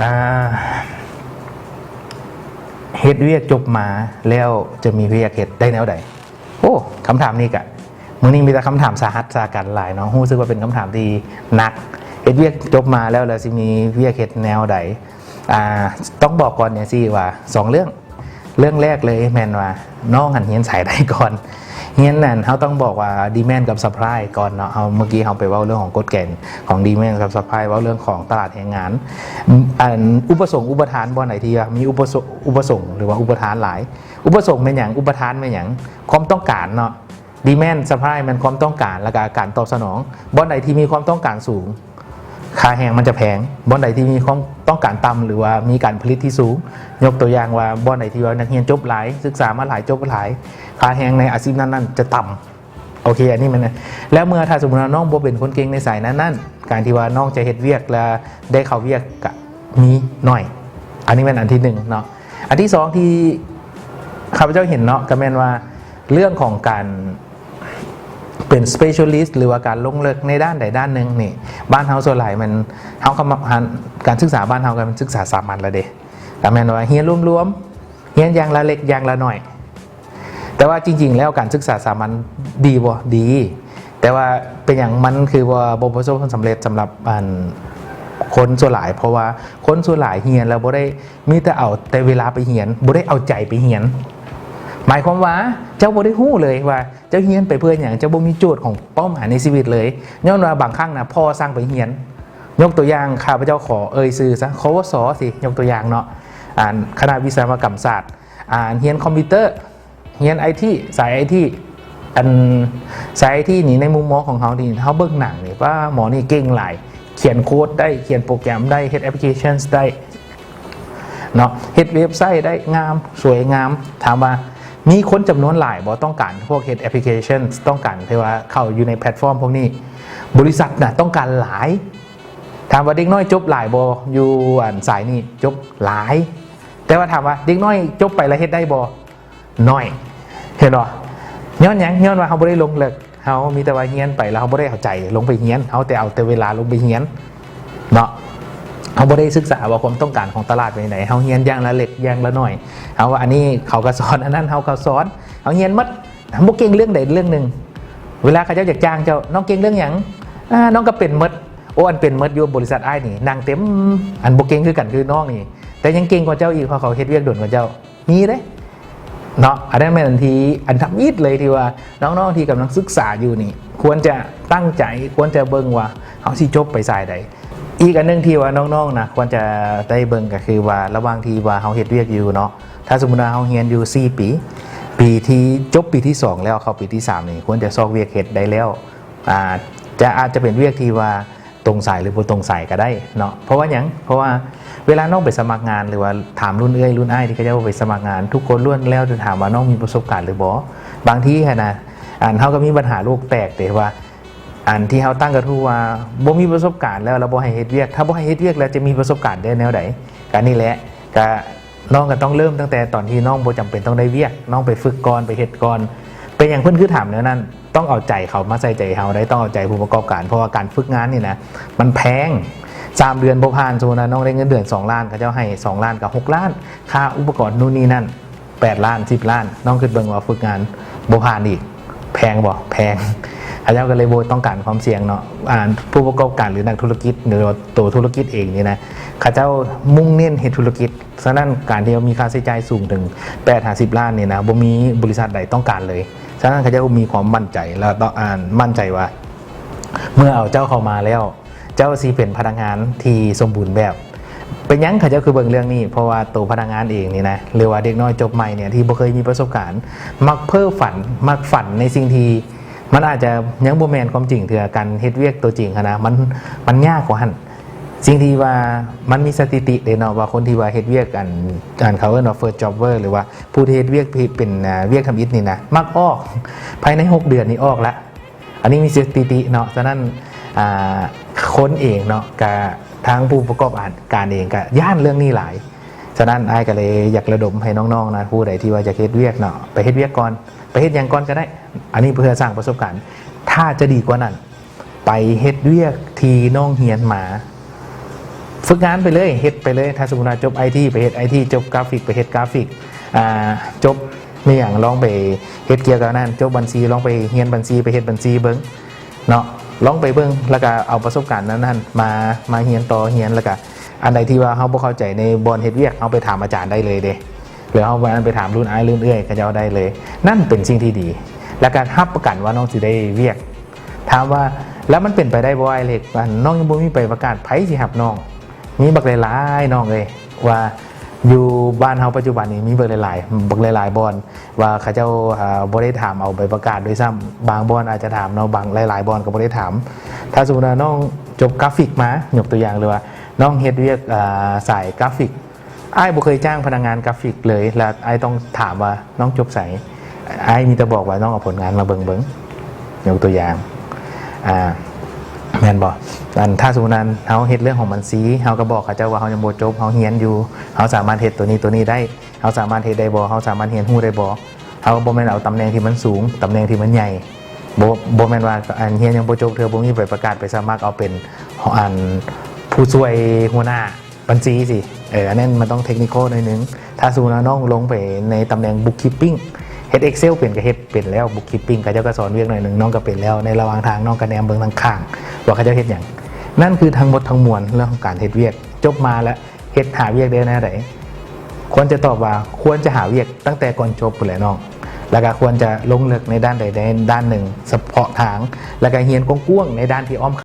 ອ່າ ເຮັດວຽກຈົບມາແລ້ວຈະມີວຽກເຮັດໄດ້ແນວໃດ? ໂອ້ ຄຳຖາມນີ້ກະ ມື້ນີ້ມີແຕ່ຄຳຖາມສາຫັດສາກັນຫຼາຍເນາະ, ຮູ້ສຶກວ່າເປັນຄຳຖາມທີ່ໜັກ. ເຮັດວຽກຈົບມາແລ້ວ ແລ້ວຊິມີວຽກເຮັດແນວໃດ? ອ່າ ຕ້ອງບອກກ່ອນຈັ່ງຊີ້ວ່າ ສອງເລື່ອງ. ເລື່ອງແລກເລີຍແມ່ນວ່າ ນ້ອງຫັ້ນຮຽນສາຍໃດກ່ອນ? ຮຽນນັ້ນ ເຮົາຕ້ອງບອກວ່າ demand ກັບ supply ກ່ອນເນາະ. ເຮົາ ເມື່ອກີ້ເຮົາໄປເວົ້າເລື່ອງຂອງກົດເກນຂອງ demand ກັບ supply ເວົ້າເລື່ອງຂອງຕະຫຼາດແຮງງານ. ອັນ ອຸປະສົງອຸປະທານ ບ່ອນໃດທີ່ວ່າມີອຸປະສົງ ອຸປະສົງ ຫຼືວ່າອຸປະທານຫຼາຍ. ອຸປະສົງແມ່ນຫຍັງ? ອຸປະທານແມ່ນຫຍັງ? ຄວາມຕ້ອງການເນາະ. demand supply ແມ່ນຄວາມຕ້ອງການ ແລ້ວກະການຕອບສະໜອງ. ບ່ອນໃດທີ່ມີຄວາມຕ້ອງການສູງ ຄ່າແຮງມັນຈະແພງ. ບ່ອນໃດທີ່ມີຄວາມຕ້ອງການຕ່ຳ ຫຼືວ່າມີການຜະລິດທີ່ສູງ, ຍົກຕົວຢ່າງວ່າ ບ່ອນໃດທີ່ວ່ານັກຮຽນຈົບຫຼາຍ, ສຶກສາມາຫຼາຍ, ຈົບຫຼາຍ, ຄ່າແຮງໃນອາຊີບນັ້ນໆຈະຕ່ຳ. ໂອເຄ ອັນນີ້ແມ່ນ. ແລ້ວເມື່ອ ຖ້າສົມມຸດວ່ານ້ອງບໍ່ເປັນຄົນເກັ່ງໃນສາຍນັ້ນໆ, ການທີ່ວ່ານ້ອງຈະເຮັດວຽກ ແລະ ໄດ້ເຂົ້າວຽກກະມີໜ້ອຍ. ອັນນີ້ແມ່ນອັນທີໜຶ່ງເນາະ. ອັນທີສອງທີ່ຂ້າພະເຈົ້າເຫັນເນາະ ກະແມ່ນວ່າ ເລື່ອງຂອງການເປັນ specialist ຫຼືວ່າການລົງເລິກໃນດ້ານໃດດ້ານໜຶ່ງນີ້ ບ້ານເຮົາສ່ວນຫຼາຍແມ່ນ ເຮົາກະມາ ການສຶກສາບ້ານເຮົາກະແມ່ນສຶກສາສາມັນລະເດ. ກະແມ່ນວ່າຮຽນລວມໆ, ຮຽນຢ່າງລະເລັກຢ່າງລະໜ້ອຍ. ແຕ່ວ່າຈິງໆແລ້ວການສຶກສາສາມັນດີບໍ່? ດີ. ແຕ່ວ່າເປັນຫຍັງມັນຄືວ່າບໍ່ປະສົບຜົນສຳເລັດສຳລັບ ອັນ ຄົນສ່ວນຫຼາຍ? ເພາະວ່າຄົນສ່ວນຫຼາຍຮຽນແລ້ວບໍ່ໄດ້ ມີແຕ່ເອົາແຕ່ເວລາໄປຮຽນ, ບໍ່ໄດ້ເອົາໃຈໄປຮຽນ. ໝາຍຄວາມວ່າເຈົ້າບໍ່ໄດ້ຮູ້ເລີຍວ່າເຈົ້າຮຽນໄປເພື່ອຫຍັງ, ເຈົ້າບໍ່ມີໂຈດຂອງເປົ້າໝາຍໃນຊີວິດເລີຍ. ຍ້ອນວ່າບາງຄັ້ງນະ ພໍ່ສັ່ງໄປຮຽນ. ຍົກຕົວຢ່າງ ຂ້າພະເຈົ້າຂໍເອີ່ຍຊື່ຊະ, ຄວສ ຊິ ຍົກຕົວຢ່າງເນາະ, ອັນ ຄະນະວິສະວະກຳສາດ, ອັນ ຮຽນຄອມພິວເຕີ, ຮຽນໄອທີ, ສາຍໄອທີ, ອັນ ສາຍໄອທີນີ້ ໃນມຸມມອງຂອງເຮົານີ້ ເຮົາເບິ່ງໜັງນີ້ ປ້າ ໝໍນີ້ເກັ່ງຫຼາຍ, ຂຽນໂຄດໄດ້, ຂຽນໂປຣແກຣມໄດ້, ເຮັດ applications ໄດ້ເນາະ, ເຮັດເວັບໄຊໄດ້ ງາມ ສວຍງາມ. ຖາມວ່າມີຄົນຈຳນວນຫຼາຍບໍ່ ຕ້ອງການພວກເຮັດ applications, ຕ້ອງການທີ່ວ່າເຂົ້າຢູ່ໃນແພລດຟອມພວກນີ້? ບໍລິສັດນະຕ້ອງການຫຼາຍ. ຖາມວ່າເດັກນ້ອຍຈົບຫຼາຍບໍ່ ຢູ່ ອັນ ສາຍນີ້? ຈົບຫຼາຍ. ແຕ່ວ່າຖາມວ່າເດັກນ້ອຍຈົບໄປແລ້ວເຮັດໄດ້ບໍ່? ໜ້ອຍ. ເຫັນບໍ່? ຍ້ອນຫຍັງ? ຍ້ອນວ່າເຮົາບໍ່ໄດ້ລົງເລິກ, ເຮົາມີແຕ່ວ່າຮຽນໄປ ແລ້ວເຮົາບໍ່ໄດ້ເອົາໃຈລົງໄປຮຽນ, ເຮົາແຕ່ເອົາແຕ່ເວລາລົງໄປຮຽນເນາະ. ເຮົາບໍ່ໄດ້ສຶກສາວ່າຄວາມຕ້ອງການຂອງຕະຫຼາດເປັນຈັ່ງໃດ, ເຮົາຮຽນຢ່າງລະເລັກຢ່າງລະໜ້ອຍ. ເຮົາວ່າອັນນີ້ເຂົາກະສອນ, ອັນນັ້ນເຮົາກະສອນ, ເຮົາຮຽນໝົດ. ບໍ່ເກັ່ງເລື່ອງໃດເລື່ອງໜຶ່ງ, ເວລາເຂົາເຈົ້າຢາກຈ້າງເຈົ້າ, ນ້ອງເກັ່ງເລື່ອງຫຍັງ? ອາ ນ້ອງກະເປັນໝົດ. ໂອ້ ອັນເປັນໝົດຢູ່ບໍລິສັດອ້າຍນີ້ ນັ່ງເຕັມ, ອັນບໍ່ເກັ່ງຄືກັນຄືນ້ອງນີ້ ແຕ່ຍັງເກັ່ງກວ່າເຈົ້າອີກ ເພາະເຂົາເຮັດວຽກດົນກວ່າເຈົ້າ. ມີເດ້ເນາະ. ອັນນັ້ນແມ່ນອັນທີ່ ອັນທຳອິດເລີຍ ທີ່ວ່ານ້ອງໆທີ່ກຳລັງສຶກສາຢູ່ນີ້ ຄວນຈະຕັ້ງໃຈ, ຄວນຈະເບິ່ງວ່າເຮົາຊິຈົບໄປສາຍໃດ. ອີກອັນໜຶ່ງທີ່ວ່ານ້ອງໆນະ ຄວນຈະໄດ້ເບິ່ງ ກະຄືວ່າລະຫວ່າງທີ່ວ່າເຮົາເຮັດວຽກຢູ່ເນາະ, ຖ້າສົມມຸດວ່າເຮົາຮຽນຢູ່ສີ່ປີ, ປີທີ່ ຈົບປີທີສອງແລ້ວເຂົ້າປີທີສາມນີ້ ຄວນຈະຊອກວຽກເຮັດໄດ້ແລ້ວ. ອາ ຈະ ອາດຈະເປັນວຽກທີ່ວ່າ ຕົງສາຍ ຫຼື ບໍ່ຕົງສາຍກະໄດ້ເນາະ. ເພາະວ່າຫຍັງ? ເພາະວ່າເວລານ້ອງໄປສະໝັກງານ ຫຼືວ່າຖາມລຸ້ນເອື້ອຍລຸ້ນອ້າຍທີ່ເຂົາເຈົ້າໄປສະໝັກງານ, ທຸກຄົນລ້ວນແລ້ວຈະຖາມວ່າ ນ້ອງມີປະສົບການຫຼືບໍ່? ບາງທີຫັ້ນນະ ອັນ ເຮົາກະມີບັນຫາໂລກແຕກເດ້ວ່າ ອັນທີ່ເຮົາຕັ້ງກະທູ້ວ່າ ບໍ່ມີປະສົບການແລ້ວ ລະບໍ່ໃຫ້ເຮັດວຽກ, ຖ້າບໍ່ໃຫ້ເຮັດວຽກແລ້ວຈະມີປະສົບການໄດ້ແນວໃດ? ກະນີ້ແຫຼະ ກະ ນ້ອງກະຕ້ອງເລີ່ມຕັ້ງແຕ່ຕອນທີ່ນ້ອງບໍ່ຈຳເປັນຕ້ອງໄດ້ວຽກ, ນ້ອງໄປຝຶກກ່ອນ ໄປເຮັດກ່ອນ. ເປັນຫຍັງເພິ່ນຄືຖາມແນວນັ້ນ? ຕ້ອງເອົາໃຈເຂົາມາໃສ່ໃຈເຮົາໄດ໋, ຕ້ອງເອົາໃຈຜູ້ປະກອບການ ເພາະວ່າການຝຶກງານນີ້ນະ ມັນແພງ. ສາມເດືອນບໍ່ຜ່ານ, ສົມມຸດວ່ານ້ອງໄດ້ເງິນເດືອນສອງລ້ານ, ເຂົາເຈົ້າໃຫ້ສອງລ້ານກັບຫົກລ້ານ, ຄ່າອຸປະກອນນູ່ນນີ້ນັ້ນແປດລ້ານ ສິບລ້ານ, ນ້ອງຄິດເບິ່ງວ່າຝຶກງານບໍ່ຜ່ານອີກ ແພງບໍ່? ແພງ. ເຂົາເຈົ້າກະເລີຍບໍ່ຕ້ອງການຄວາມສ່ຽງເນາະ. ອາ ຜູ້ປະກອບການ ຫຼື ນັກທຸລະກິດ ຫຼືວ່າໂຕທຸລະກິດເອງນີ້ນະ ເຂົາເຈົ້າມຸ່ງເນັ້ນເຮັດທຸລະກິດ. ສະນັ້ນ ການທີ່ເຮົາມີຄ່າໃຊ້ຈ່າຍສູງເຖິງແປດຫາສິບລ້ານນີ້ນະ ບໍ່ມີບໍລິສັດໃດຕ້ອງການເລີຍ. ສະນັ້ນ ເຂົາເຈົ້າມີຄວາມໝັ້ນໃຈ ແລະ ຕ້ອງ ອາ ໝັ້ນໃຈວ່າ ເມື່ອເອົາເຈົ້າເຂົ້າມາແລ້ວ ເຈົ້າຊິເປັນພະນັກງານທີ່ສົມບູນແບບ. ເປັນຫຍັງເຂົາເຈົ້າຄືເບິ່ງເລື່ອງນີ້? ເພາະວ່າໂຕພະນັກງານເອງນີ້ນະ ຫຼືວ່າເດັກນ້ອຍຈົບໃໝ່ນີ້ ທີ່ບໍ່ເຄີຍມີປະສົບການ ມັກເພ້ຝັນ, ມັກຝັນໃນສິ່ງທີ່ມັນອາດຈະຍັງບໍ່ແມ່ນຄວາມຈິງເທື່ອ. ການເຮັດວຽກໂຕຈິງຫັ້ນນະ ມັນ ມັນຍາກກວ່າຫັ້ນ. ສິ່ງທີ່ວ່າມັນມີສະຖິຕິເດ້ເນາະ ວ່າຄົນທີ່ວ່າເຮັດວຽກ ອັນ ອັນເຂົາເອີ້ນວ່າ first jobber ຫຼືວ່າຜູ້ທີ່ເຮັດວຽກເປັນ ອາ ວຽກທຳອິດນີ້ນະ ມັກອອກ ພາຍໃນຫົກເດືອນນີ້ອອກລະ. ອັນນີ້ມີສະຖິຕິເນາະ. ສະນັ້ນ ອາ ຄົນເອງເນາະ ກະ ທາງຜູ້ປະກອບການເອງກະຢ້ານເລື່ອງນີ້ຫຼາຍ. ສະນັ້ນ ອ້າຍກະເລີຍຢາກລະດົມໃຫ້ນ້ອງໆນະ ຜູ້ໃດທີ່ວ່າຢາກເຮັດວຽກເນາະ ໄປເຮັດວຽກກ່ອນ, ໄປເຮັດຫຍັງກ່ອນກະໄດ້. ອັນນີ້ເພື່ອສ້າງປະສົບການ. ຖ້າຈະດີກວ່ານັ້ນ ໄປເຮັດວຽກທີ່ນ້ອງຮຽນມາ ຝຶກງານໄປເລີຍ ເຮັດໄປເລີຍ. ຖ້າສົມມຸດວ່າຈົບໄອທີ ໄປເຮັດໄອທີ, ຈົບກຣາຟິກ ໄປເຮັດກຣາຟິກ, ອ່າ ຈົບແມ່ນຫຍັງ ລອງໄປເຮັດກ່ຽວກັບນັ້ນ, ຈົບບັນຊີ ລອງໄປຮຽນບັນຊີ ໄປເຮັດບັນຊີເບິ່ງເນາະ, ລອງໄປເບິ່ງ ແລ້ວກະເອົາປະສົບການນັ້ນໆ ມາ ມາຮຽນຕໍ່ ຮຽນ ແລ້ວກະອັນໃດທີ່ວ່າເຮົາບໍ່ເຂົ້າໃຈໃນບ່ອນເຮັດວຽກ ເຮົາໄປຖາມອາຈານໄດ້ເລີຍເດ້ ຫຼືເຮົາໄປຖາມລຸ້ນອ້າຍລຸ້ນເອື້ອຍເຂົາເຈົ້າໄດ້ເລີຍ. ນັ້ນເປັນສິ່ງທີ່ດີ ແລ້ວກະຮັບປະກັນວ່ານ້ອງຊິໄດ້ວຽກ. ຖາມວ່າ ແລ້ວມັນເປັນໄປໄດ້ບໍ່ອ້າຍເລັກ? ອັນ ນ້ອງຍັງບໍ່ມີໃບປະກາດ ໃຜຊິຮັບນ້ອງ? ມີບັກຫຼາຍໆ ນ້ອງເອີຍ ວ່າຢູ່ບ້ານເຮົາປັດຈຸບັນນີ້ມີບັກຫຼາຍໆ ບັກຫຼາຍໆບ່ອນ ວ່າເຂົາເຈົ້າ ເອີ ບໍ່ໄດ້ຖາມເອົາໃບປະກາດດ້ວຍຊ້ຳ. ບາງບ່ອນອາດຈະຖາມເນາະ, ບາງ ຫຼາຍໆບ່ອນກໍບໍ່ໄດ້ຖາມ. ຖ້າສົມມຸດວ່ານ້ອງຈົບກຣາຟິກມາ ຍົກຕົວຢ່າງ ຫຼືວ່ານ້ອງເຮັດວຽກ ເອີ ສາຍກຣາຟິກ, ອ້າຍບໍ່ເຄີຍຈ້າງພະນັກງານກຣາຟິກເລີຍ ແລ້ວອ້າຍຕ້ອງຖາມວ່ານ້ອງຈົບໃສ? ອ້າຍມີແຕ່ບອກວ່ານ້ອງເອົາຜົນງານມາເບິ່ງເບິ່ງ ຍົກຕົວຢ່າງ ອ່າ ແມ່ນບໍ່? ອັນ ຖ້າສົມມຸດນັ້ນ ເຮົາເຮັດເລື່ອງຂອງບັນຊີ ເຮົາກໍບອກເຂົາເຈົ້າວ່າເຮົາຍັງບໍ່ຈົບ, ເຮົາຮຽນຢູ່, ເຮົາສາມາດເຮັດໂຕນີ້ໂຕນີ້ໄດ້, ເຮົາສາມາດເຮັດໄດ້ບໍ່, ເຮົາສາມາດຮຽນຮູ້ໄດ້ບໍ່? ເຮົາບໍ່ແມ່ນເອົາຕຳແໜ່ງທີ່ມັນສູງ, ຕຳແໜ່ງທີ່ມັນໃຫຍ່, ບໍ່ ບໍ່ແມ່ນວ່າ ອັນ ຮຽນຍັງບໍ່ຈົບເທື່ອ ບໍ່ມີໃບປະກາດໄປສະໝັກເອົາເປັນ ອັນ ຜູ້ຊ່ວຍຫົວໜ້າ ບັນຊີຊິ ເອີ ອັນນັ້ນມັນຕ້ອງເທັກນິຄໍໜ້ອຍໜຶ່ງ. ຖ້າສົມມຸດວ່ານ້ອງລົງໄປໃນຕຳແໜ່ງ bookkeeping ເຮັດ Excel ເປັນກໍເຮັດເປັນແລ້ວ, bookkeeping ເຂົາເຈົ້າກໍສອນວຽກໜ້ອຍໜຶ່ງ ນ້ອງກໍເປັນແລ້ວ. ໃນລະຫວ່າງທາງນ້ອງກໍແນມເບິ່ງທາງຂ້າງວ່າເຂົາເຈົ້າເຮັດຫຍັງ. ນັ້ນຄືທັງໝົດທັງມວນເລື່ອງຂອງການເຮັດວຽກ. ຈົບມາແລ້ວເຮັດ ຫາວຽກໄດ້ແນວໃດ? ຄວນຈະຕອບວ່າຄວນຈະຫາວຽກຕັ້ງແຕ່ກ່ອນຈົບພຸ້ນແຫຼະນ້ອງ, ແລ້ວກໍຄວນຈະລົງເລິກໃນດ້ານໃດໃນດ້ານໜຶ່ງສະເພາະທາງ, ແລ້ວກໍຮຽນກວ້າງໆໃນດ້ານທີ່ອ້ອມ